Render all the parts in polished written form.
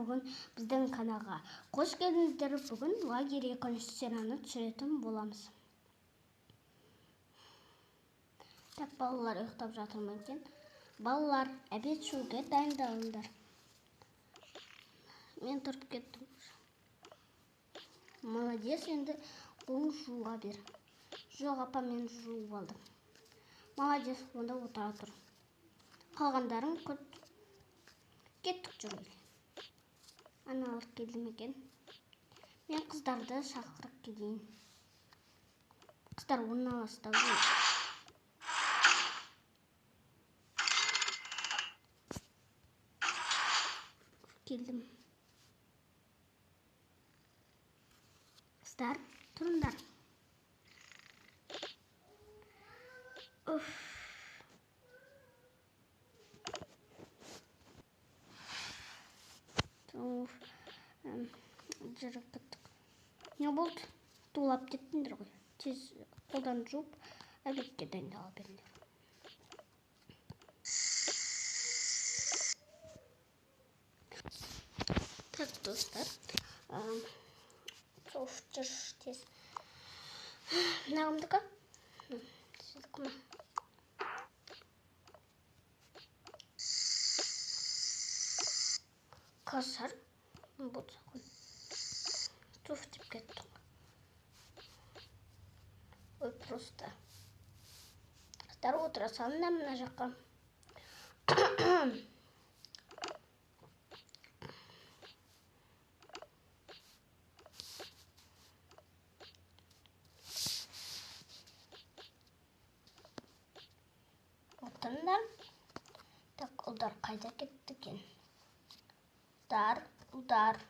Бүгін біздің каналға қош келдіңіздер. Бүгін лагерь екінші серияны түсіретін боламыз. Так, балалар ұйықтап жатыр ма екен? Балалар, обед ішуге дайындалыңдар. Мен тұрып кеттім. Молодец, енді қолын жуа бер. Жоқ, апа, мен жуып алдым. Молодец, онда отыра тұр. Қалғандарың күт. Кеттік жүргелі. Аналар келді ме екен? Мен қыздарды шақырып келейін. Қыздар орналасты. Келдім. Қыздар, тұрыңдар. Уф. Жүріп кеттік. Не болды? Тулап кеттіңдер ғой. Тез қолдан жуып, обедке дайындала беріңдер. Так, достар. Соф, жүрші тез. Мына кімдікі? Сіздікі ме? Касар. Болды, туф деп кеттік. Ой, просто. Қыздар, отыра салыңдар мына жаққа. Отырыңдар. Так, ұлдар қайда кетті екен? Ұлдар, ұлдар.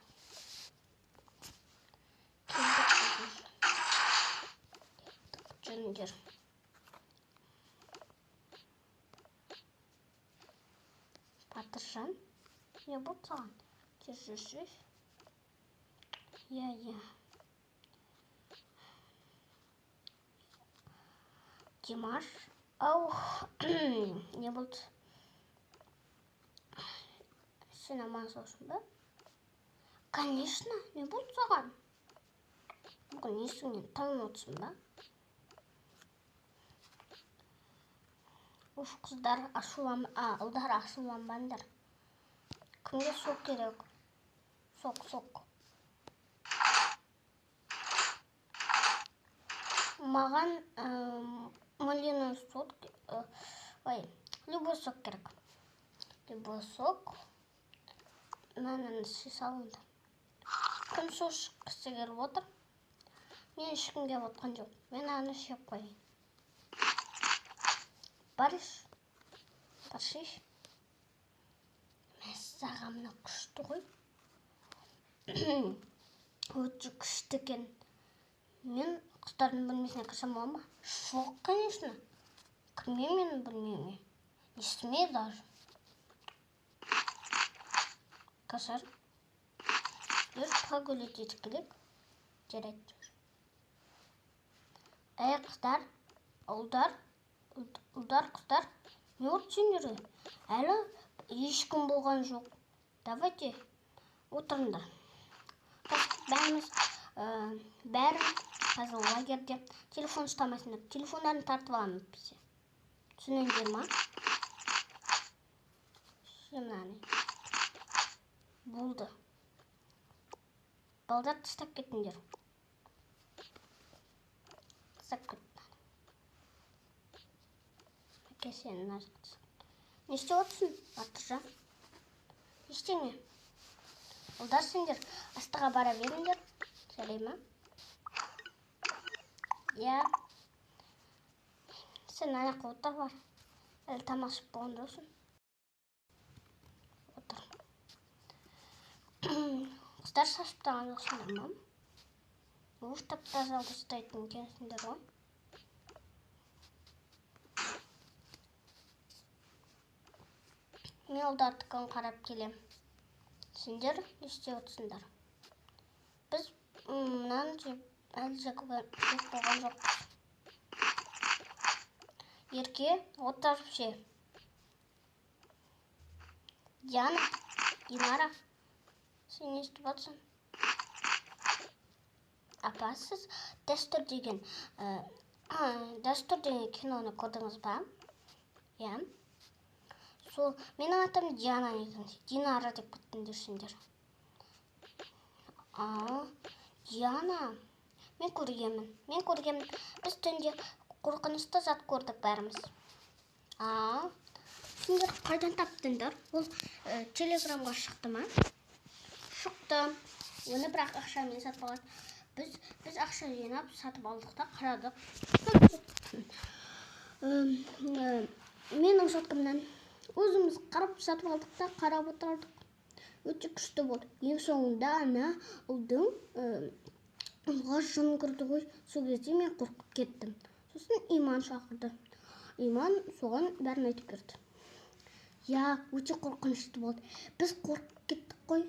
Жүріңдер. Батыржан, не болды саған? Тез жүрші. Иә, иә. Димаш, ау, не болды? Сен аман саусың ба? Конечно, не болды саған? Бүгін есіңнен танып отырсың ба? Уф, қыздар ашулан, ұлдар ашуланбаңдар. Кімге сок керек? Сок, сок. Маған малиновый сок, ой, любой сок керек. Любой сок. Мынаны іше салыңдар. Кім су ішкісі келіп отыр? Мен ішкім келіп отқан жоқ. Мен аны ішіп қояйын. Барыш, баршиш. Мәссаған, мына күшті ғой. Өте күшті екен. Мен қыздардың бөлмесіне кірсем бола ма? Жоқ, конечно. Кірмеймін менің бөлмеме. Не смей даже. Кашар. Жүр, погулять етіп келейік. Жарайды, жүр. Әй, қыздар, ұлдар, ұлдар, қыздар, не болды сендерге? Әлі ешкім болған жоқ. Давайте отырыңдар. Бәріміз, бәрі қазір лагерде телефон ұстамайсыңдар. Телефондарын тартып аламын әйтпесе. Түсіндіңдер ма? Мынаны. Болды. Балдар тастап кетіңдер. Тастап кет. Әке, сен мына жақта. Не істеп отырсың, Батыржан? Ештеңе. Ұлдар, сендер астыға бара беріңдер. Жарай ма? Иә. Сен ана жаққа отыр бар. Әлі тамақ ішіп болған жоқсың. Отыр. Қыздар, шашып тастаған жоқсыңдар ма? Уф, тап-таза ұстайтын екенсіңдер ғой. Мен ұлдардікін қарап келем. Сендер не істеп отырсыңдар? Біз мынаны жеп, әлі жеп болған жоқпыз. Ерке, отырып же. Диана, Динара, Сен не істеп жатырсың? Апа, сіз Дәстүр деген Дәстүр деген киноны көрдіңіз ба? Иә. Сол менің атым Диана негізінде. Динара деп кеттіңдер сендер. А, Диана. Мен көргенмін. Мен көргенмін. Біз түнде қорқынышты зат көрдік бәріміз. А, сендер қайдан таптыңдар? Ол телеграмға шықты ма? Шықты. Оны бірақ ақшамен сатып алған. Біз ақша жинап сатып алдық та қарадық. Менің соткамнан өзіміз қарап сатып алдық та қарап отырдық. Өте күшті болды. Ең соңында ана ұлдың ұлға жын кірді ғой. Сол кезде мен қорқып кеттім. Сосын Иман шақырды. Иман соған бәрін айтып берді. Я, өте қорқынышты болды. Біз қорқып кеттік қой.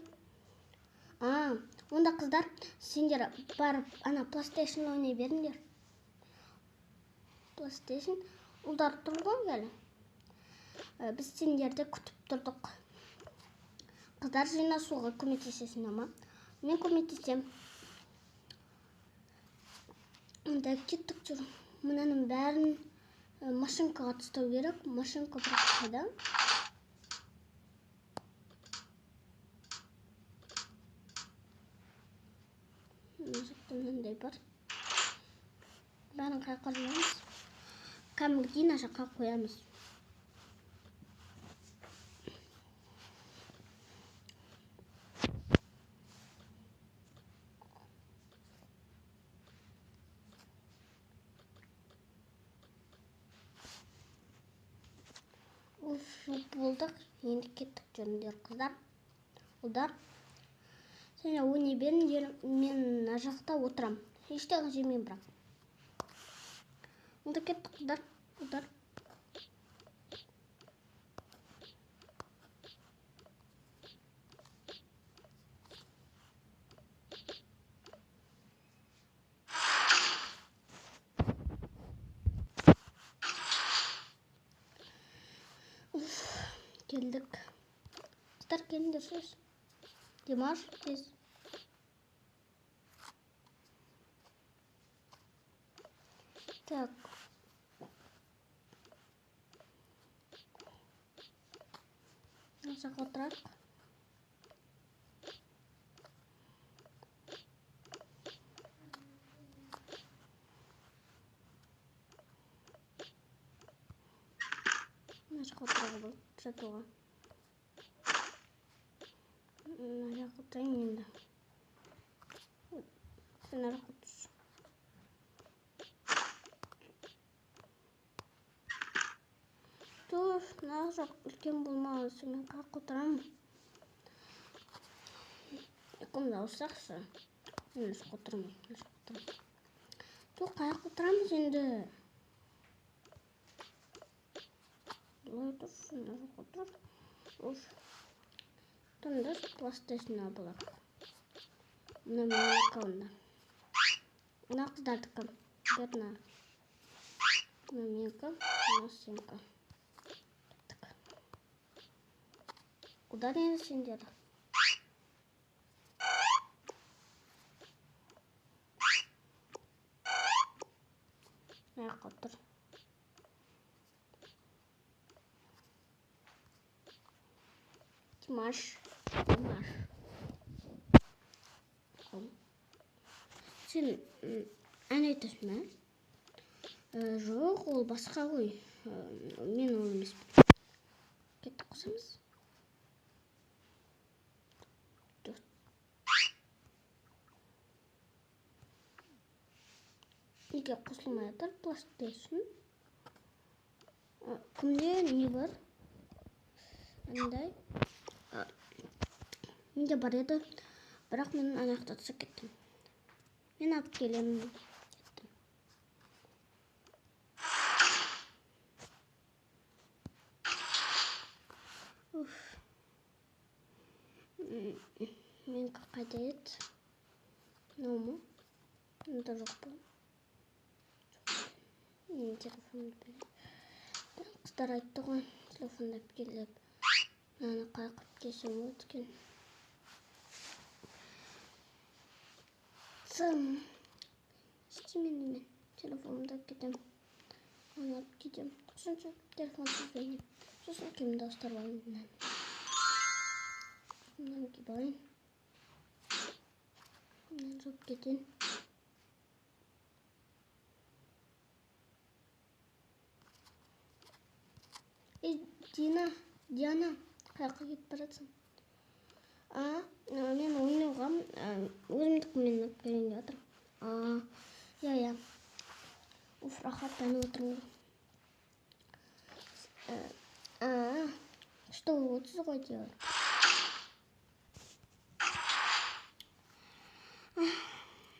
А, онда қыздар, сендер барып ана PlayStation ойнай беріңдер. PlayStation ұлдар тұр ғой әлі. Біз сендерді күтіп тұрдық. Қыздар жинасуға көмектесесіңдер ма? Мен көмектесем. Онда кеттік жүр. Мынаның бәрін машинкаға тастау керек. Машинка бірақ қайда? Мына жақта мынандай бар. Бәрін қай жаққа? Кәдімгідей мына жаққа қоямыз. Жуып болдық. Енді кеттік жүріңдер қыздар. Ұлдар. Сендер ойнай беріңдер, мен мына жақта отырам. Ештеңе жемеймін бірақ. Онда кеттік қыздар, ұлдар. Уф, келдік. Қыздар келіңдер сөз. Димаш, тез. Так. Мына жаққа отырайық. Мына жаққа отыруға болады, жатуға. Мына жаққа отырайын енді. Сен мына жаққа отыршы. Туф, мына жақ үлкен болмаған соң мен қаяққа отырамын? Екеуміз ауыссақшы. Мен мына жаққа отырмын, мына жаққа отырамын. Ту, қаяққа отырамыз енді? Былай отыршы, мына жаққа отыр. Уф. Тыңдар, PlayStation алып. Мына менікі онда. Мына қыздардікі. Бер мына. Мына менікі, мына сенікі. Кеттік. Ұлдар енді сендер. Мына жаққа отыр. Димаш. Димаш. Сен ән айтасың ба? Жоқ, ол басқа ғой. Мен ол емеспін. Кеттік қосамыз. Неге қосылмай жатыр PlayStation? Кімде не бар? Андай. Менде бар еді, бірақ мен ана жақта түсіп кеттім. Мен алып келемін. Кеттім. Уф. Менікі қайда еді? Мынау ма? Мында жоқ па? Мен телефонды берейін. Қыздар айтты ғой, телефонды алып кел деп. Мынаны қай қылып келсем болады екен? Тым. Істеймін енді мен. Телефонымды алып кетемін. Оны алып кетемін. Сосын телефонсыз ойнаймын. Сосын киімімді ауыстырып алайын мынаны. Мынаны киіп алайын. Мынаны жауып кетейін. Ей, Дина, Диана, қаяққа кетіп бара жатсың? Мен ойнауға, өзімдікімен алып келейін деп жатырмын. Иә, иә. Уф, рахаттанып отырмын. Что вы отыз ғой деп.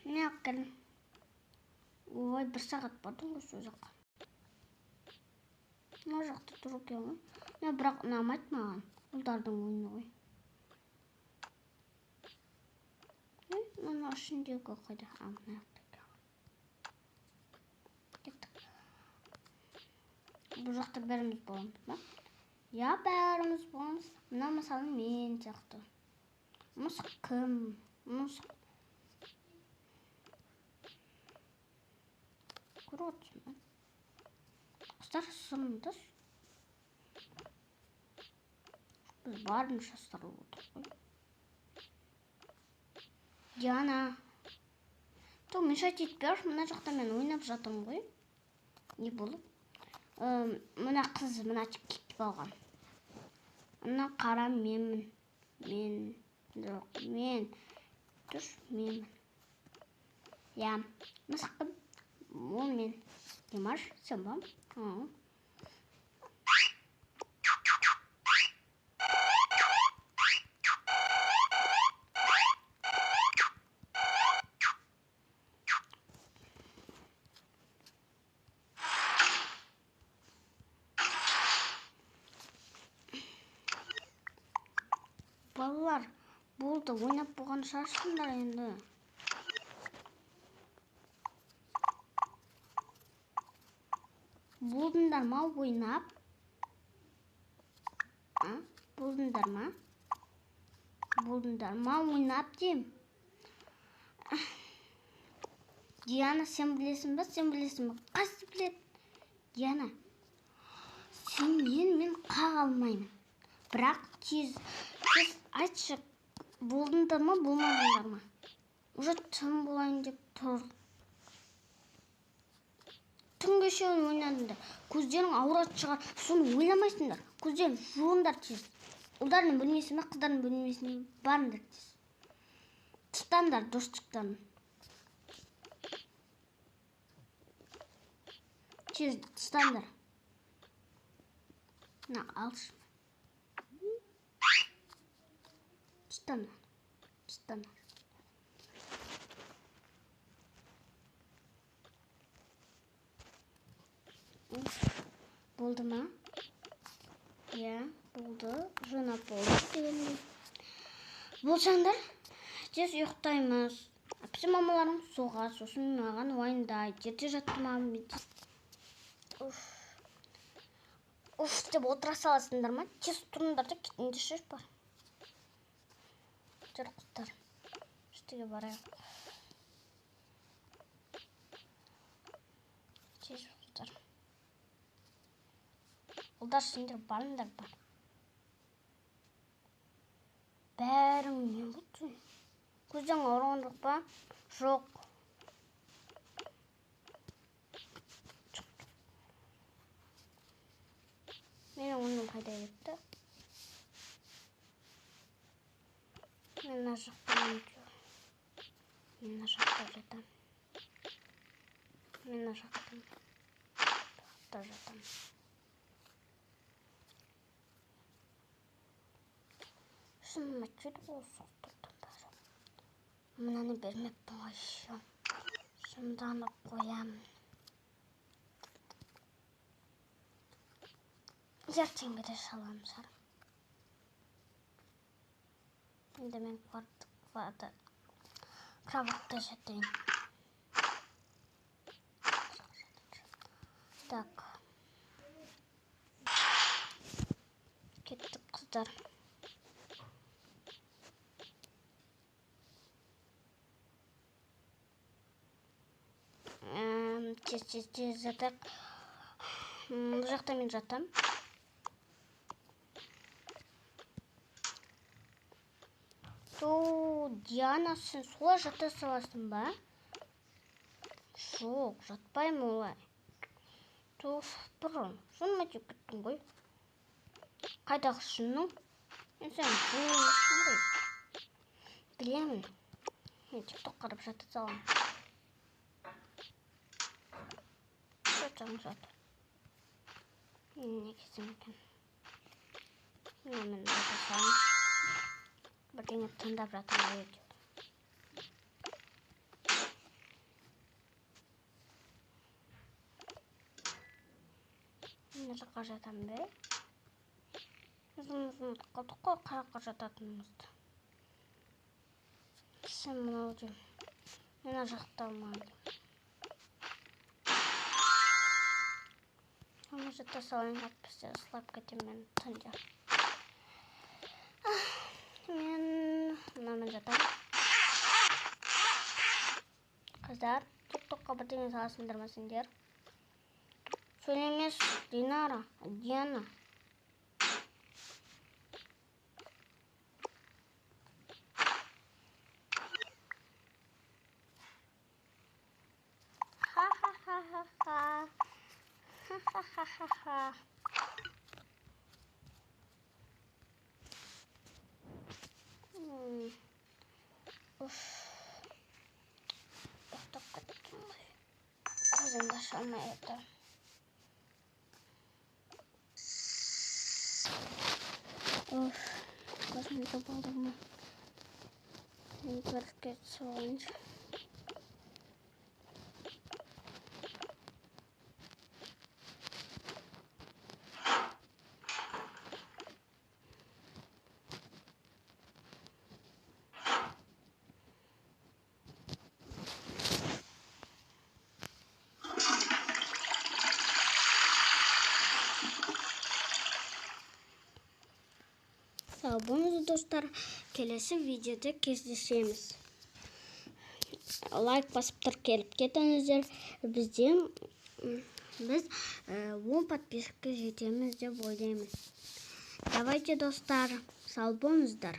Не алып келдім? Ой, бір сағат бардым ғой сол жаққа. Мына жақта тұр екен ғой. Мына бірақ ұнамайды маған. Ұлдардың ойыны ғой. Мына ішіндегі қайда? Мына жақта екен. Кеттік. Бұл жақта бәріміз боламыз ба? Иә, бәріміз боламыз. Мына мысалы мен сияқты. Мысық кім? Мысық. Көріп отырсың ба? Қыздар сырыңдар. Біз барынша сырылып отырмыз ғой. Диана. Ту, мешать етпей, мына жақта мен ойнап жатырмын ғой. Не болып? Мына қыз мына кетіп алған. Мына қара менмін. Мен жоқ, мен. Түш менмін. Иә, мысық кім? Ол мен. Димаш, сен ба? Балалар, болды, ойнап болған шығарсыңдар енді. Болдыңдар ма ойнап? А? Болдыңдар ма? Болдыңдар ма ойнап деймін? Диана, сен білесің ба? Сен білесің ба? Қайсысы біледі? Диана, сенен мен қаға алмаймын. Бірақ тез, тез айтшы, болдыңдар ма, болмадыңдар ма? Уже түн болайын деп тұр. Түнге шейін ойнадыңдар. Көздерің ауыратын шығар. Соны ойламайсыңдар. Көздерің жуыңдар тез. Ұлдардың бөлмесіне, қыздардың бөлмесіне барыңдар тез. Тыстаңдар дұрыстықтарын. Тез тыстаңдар. Мына алшы. Тыстаңдар. Тыстаңдар. Болды ма? Иә, болды. Жинап болды дегендей. Болсаңдар, тез ұйықтаймыз. Әпсе мамаларың соғады, сосын маған уайымдайды. Ерте жатты мамам. Уф. Уф деп отыра саласыңдар ма? Тез тұрыңдар да кетіңдерші бар. Жүр қыздар. Үстіге барайық. Тез қыздар. Ұлдар, сендер барыңдар бар. Бәрің не болды? Көзің ауырған жоқ па? Жоқ. Менің ойыным қайда кетті? Мен мына жақта ойнаймын. Мен мына жақта жатамын. Мен мына жақта жатамын. Шыныма чуть болса тұрдым бәрі. Мынаны бермеппін ғой еще. Шымданып қоямын. Ертеңге де шаламын шығар. Енді мен кроватта жатайын. Так. Кеттік қыздар. Тез, тез, тез жатайық. Бұл жақта мен жатам. Ту, Диана, сен солай жата саласың ба? Жоқ, жатпаймын олай. Туф, бұрын. Жыныма тиіп кеттің ғой. Қайдағы жының? Мен сенің жының емеспін ғой. Білемін. Мен тикток қарап жата саламын. Жатсаң жат. Не кезім екен? Мына мен жата саламын. Бірдеңе тыңдап жатырмын ғой. Мына жаққа жатамын бе? Өзіміз ұмытып қалдық қой қай жаққа жататынымызды. Сен мынау деймін. Мына жақта алмадым. Ана жата салайын, әйтпесе ысылап кетемін мен түнде. Мен мынамен жатамын. Қыздар, тиктокқа бірдеңе саласыңдар ма сендер? Сөйлемес, Динара, Диана. Ха-ха-ха-ха-ха. Ха-ха-ха-ха-ха. Уф. Ұйықтап кеттім ғой. Көзімді аша алмай отырмын. Уф, көзімді болдым. Мен туалетке түсіп алайыншы. Сау болыңыз, достар. Келесі видеода кездесеміз. Лайк басып тіркеліп кетіңіздер. Біз 10 подписчикке жетеміз деп ойлаймын. Давайте, достар, сау болыңыздар.